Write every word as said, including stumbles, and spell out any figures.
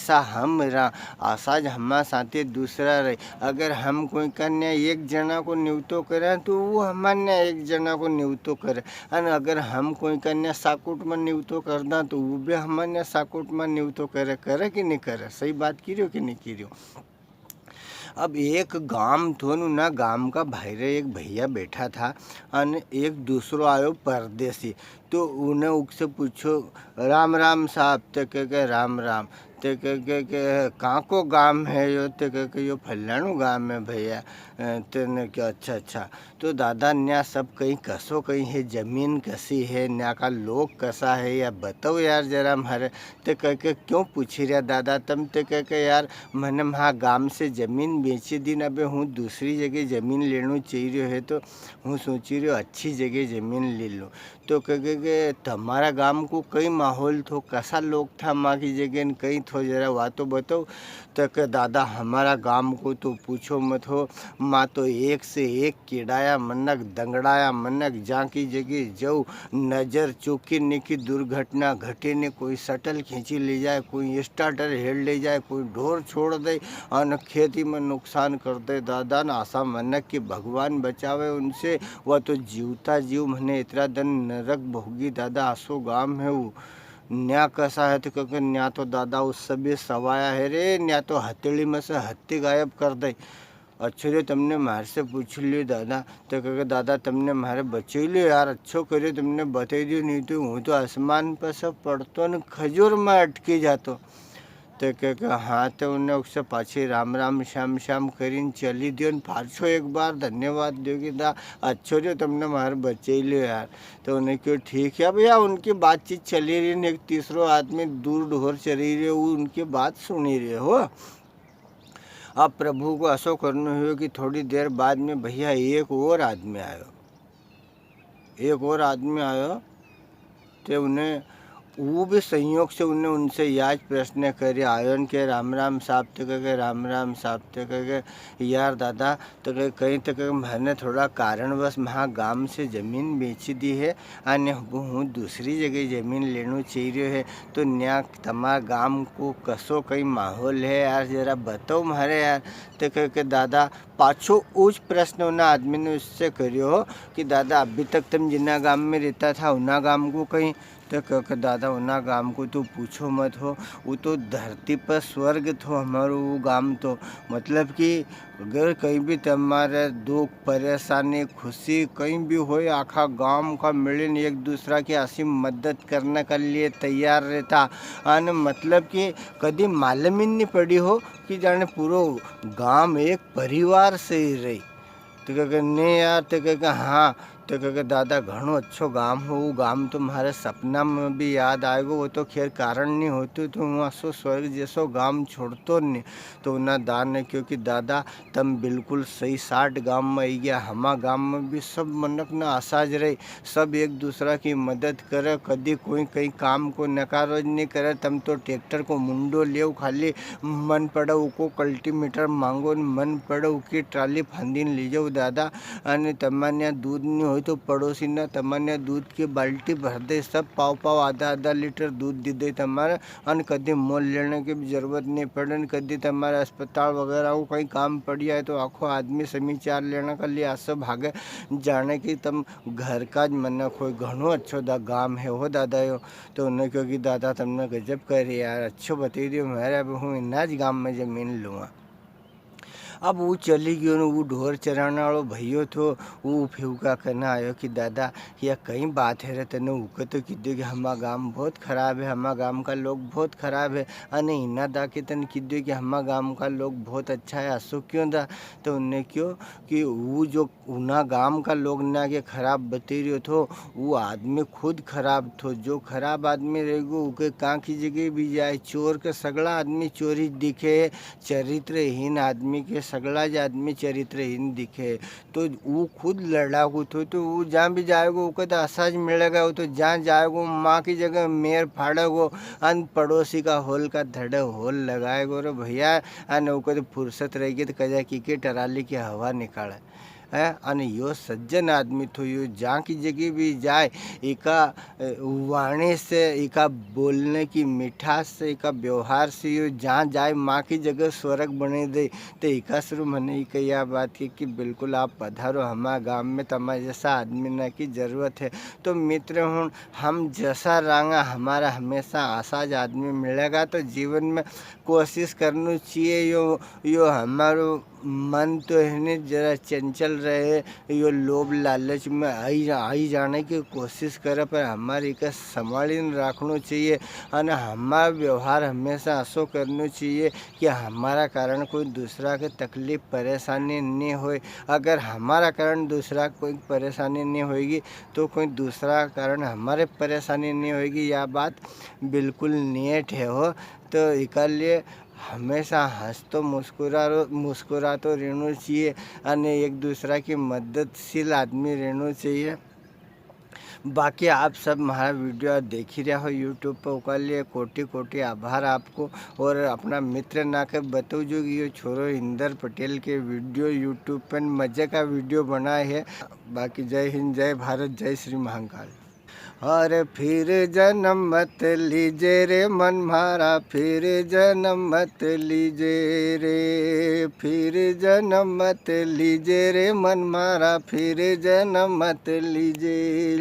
ऐसा हम रा, असा ज हमारा साथे दूसरा रहे। अगर हम कोई का न्या एक जना को निवतो करा, तो वो हमारे न्या एक जना को निवतो करे। अन अगर हम कोई का न्या साकुट में निवतो कर दा, तो वो भी हमारे न्या साकुट में निवतो करे। करे कि नहीं करे? सही बात की रह्यो कि नहीं की रह्यो? अब एक गाम थो न, उना गाम का बाहरे एक भैया बैठा था, अन एक दूसरो आयो परदेसी। तो उन्हें उकसे पूछो, "राम राम साहब।" ते कह के, "राम राम।" ते कह के, के, "कां को गाम है यो?" ते कह के, "यो फलाणो गाम है भैया।" अ, तेने क्या, "अच्छा, अच्छा।" तो दादा, न्या सब कई कसो कई है, जमीन कसी है, न्या का लोग कसा है, या बताओ यार जरा म्हारे। ते कह के, "क्यों पूछी रहा दादा तम?" ते कह के, "यार, मने म्हा गाम से जमीन बेची दी न, अबे हूँ दूसरी जगह जमीन लेनू चाही रह्यो है, तो हूँ सोची रह्यो अच्छी जगह जमीन ले लूँ।" तो कह के, के, "तमारा गाम को कई माहौल थो, कसा लोग था माँ की जगह न कई थो, जरा वा तो बताओ।" तो के, "दादा, हमारा गाम को तो पूछो मत हो, माँ तो एक से एक किड़ाया मनक, दंगड़ाया मनक, जां की जगह जाऊ, नजर चूकी ने की दुर्घटना घटे ने, कोई शटल खींची ले जाए, कोई स्टार्टर हेड़ ले जाए, कोई ढोर छोड़ दे, अन खेती में नुकसान कर दे दादा, न असा मनक की भगवान बचावे उनसे, वा तो जीवता जीव मने इतरा दन नरक भोगी दादा, असो गाम है वो।" "न्या कसा है?" तो कह के, "न्या तो दादा उससे भी सवाया है रे, न्या तो हथेली में से हत्ती गायब कर दे।" "अच्छो जो तमने म्हारे से पूछ लियो दादा।" तो कह के, "दादा, तमने म्हारे बचाई लियो यार, अच्छो करियो, तमने बताई दियो, नहीं तो हूँ तो आसमान पर से पड़तो न खजूर में अटकी जातो।" तो कह के, "हाँ।" तो उन्हें उससे पाछी राम राम श्याम श्याम करीन चली दियो न पाछो एक बार धन्यवाद दियो कि दा, अच्छो जो तमने म्हारे बचाई लियो यार। तो उन्हें क्यों ठीक है भैया, उनकी बातचीत चली रही न, एक तीसरो आदमी दूर ढोर चरी रहे, वो उनकी बात सुनी रहे हो। अब प्रभु को असो करनो हुयो कि थोड़ी देर बाद में भैया एक और आदमी आयो, एक और आदमी आयो, ते उन्हें, वो भी संयोग से उन्हें उनसे याज प्रश्न करे आयो न के, "राम राम साहब।" ते कह के, "राम राम साहब।" ते कह के, "यार दादा," ते कह, "कहीं," ते कह, "मैंने थोड़ा कारणवश म्हा गाम से जमीन बेची दी है, अने हूँ दूसरी जगह जमीन लेनू चाही रह्यो है, तो न्या तमारा गाम को कसो कई माहौल है यार, जरा बताओ म्हारे यार।" ते कह के, दादा, पाछो उज प्रश्न उना आदमी ने उससे करियो कि दादा, अभी तक तम जिना गाम में रहता था, उना गाम को कहीं? तो कह के, दादा, उना गाम को तो पूछो मत हो, वो तो धरती पर स्वर्ग थो हमारो वो गाम तो। मतलब कि अगर कहीं भी तमारे दुख, परेशानी, खुशी कहीं भी होए, आखा गाम का मिलिन एक दूसरा की असी मदद करने के लिए तैयार रहता। अन मतलब कि कदी मालूम ही नहीं पड़ी हो कि जाने पूरो गाम एक परिवार से ही रही। तो कह के, "नहीं यार," तो कह के, "हाँ।" तो कह के, "दादा, घणो अच्छो गाम हो, वो गाम तो म्हारे सपना में भी याद आएगो, वो तो खैर कारण नहीं होतो, तो हूँ असो स्वर्ग जैसो गाम छोड़तो नहीं।" तो उना दा ने क्यों कि, "दादा, तम बिल्कुल सही साठ गाम में आई गया, हमा गाम में भी सब मनक ना असा ज रहे, सब एक दूसरा की मदद करे, कदी कोई कई काम को नकारो ज नहीं करे। तम तो ट्रैक्टर को मुंडो लेव, खाली मन पड़े उको कल्टीमीटर मांगो, न मन पड़े उकी ट्राली फांदी न ले जाओ दादा। अने तमान्या दूध नहीं हो तो पड़ोसी ना तमान्या दूध की बाल्टी भर दे, सब पाव पाव आधा आधा लीटर दूध दे दे तमारे।" अन कदी मोल लेने की भी जरूरत नहीं पड़े, न कदी तमारे अस्पताल वगैरह को कई काम पड़ जाए तो आखो आदमी समाचार लेने के लिए असो भागे, जाने कि तम घर का ज मनक हो। घणो अच्छो दा गाम है हो दादा यो। तो उन्हें क्यों कि, "दादा, तमने गजब करी यार, अच्छो बताई दियो म्हारे, अब हूँ इना ज गाम में जमीन लूँगा।" अब वो चली गयो ने, वो ढोर चराने वालो भैयो थो, वो फिर उका कने आयो कि, "दादा, या कई बात है रे, तने उके तो किद्यो कि हमा गाम बहुत खराब है, हमा गाम का लोग बहुत खराब है, अने इना दा के तने किद्यो कि हमा गाम का लोग बहुत अच्छा है, असो क्यों दा?" तो उनने क्यों कि वो जो उना गाम का लोग ना के खराब बतई रह्यो थो, वो आदमी खुद खराब थो। जो खराब आदमी रहेगो, उके कां की जगह भी जाए, चोर के सगला आदमी चोरी दिखे, चरित्रहीन आदमी के सगला ज आदमी चरित्रहीन दिखे। तो वो खुद लड़ाकू थो, तो वो जां भी जाएगो, उके तो असा ज मिलेगा। वो तो जां जाएगो, माँ की जगह मेर फाड़ेगो, अन पड़ोसी का होल का धड़े होल लगाएगो रे भैया। अन उके तो फुर्सत रहेगी तो कजा की के टराली की हवा निकाले। है। अने यो सज्जन आदमी थो, यो जां की जगह भी जाए, इका, अ, वाणी से, इका बोलने की मिठास से, इका व्यवहार से यो जां जाए, माँ की जगह स्वर्ग बने दे। तो इका शुरू मने इका या बात की कि बिल्कुल आप पधारो हमारा गांव में, तमारे जैसा आदमी ना की जरूरत है। तो मित्र हुण, हम जैसा रांगा, हमारा हमेशा असा ज आदमी मिलेगा। तो जीवन में कोशिश करनी चाहिए, यो, यो हमारो मन तो है ने जरा चंचल रहे, यो लोभ लालच में आई जा-, आई जाने की कोशिश करे, पर हमारे इके संभाली ने राखनो चाहिए। अने हमारा व्यवहार हमेशा असो करनो चाहिए कि हमारा कारण कोई दूसरा के तकलीफ परेशानी नी होए। अगर हमारा कारण दूसरा कोई परेशानी नी होएगी, तो कोई दूसरा कारण हमारे परेशानी नी होएगी, या बात बिल्कुल नेट है हो। तो इका लिए हमेशा हंसतो मुस्कुरा-, मुस्कुरातो रहनो चाहिए अने एक दूसरा की मददशील आदमी रहनो चाहिए। बाकी आप सब म्हारा video देखी रहा हो YouTube पर, उका लिए कोटि कोटि आभार आपको। और अपना मित्र ना के बताओ जो कि यो छोरो इंदर पटेल के video YouTube पर मजे का video बनाए है। बाकी जय हिंद, जय भारत, जय श्री महाकाल। अरे फिर जन्म मत लीजे रे मन म्हारा, फिर जन्म मत लीजे रे, फिर जन्म मत लीजे रे मन म्हारा, फिर जन्म मत लीजे।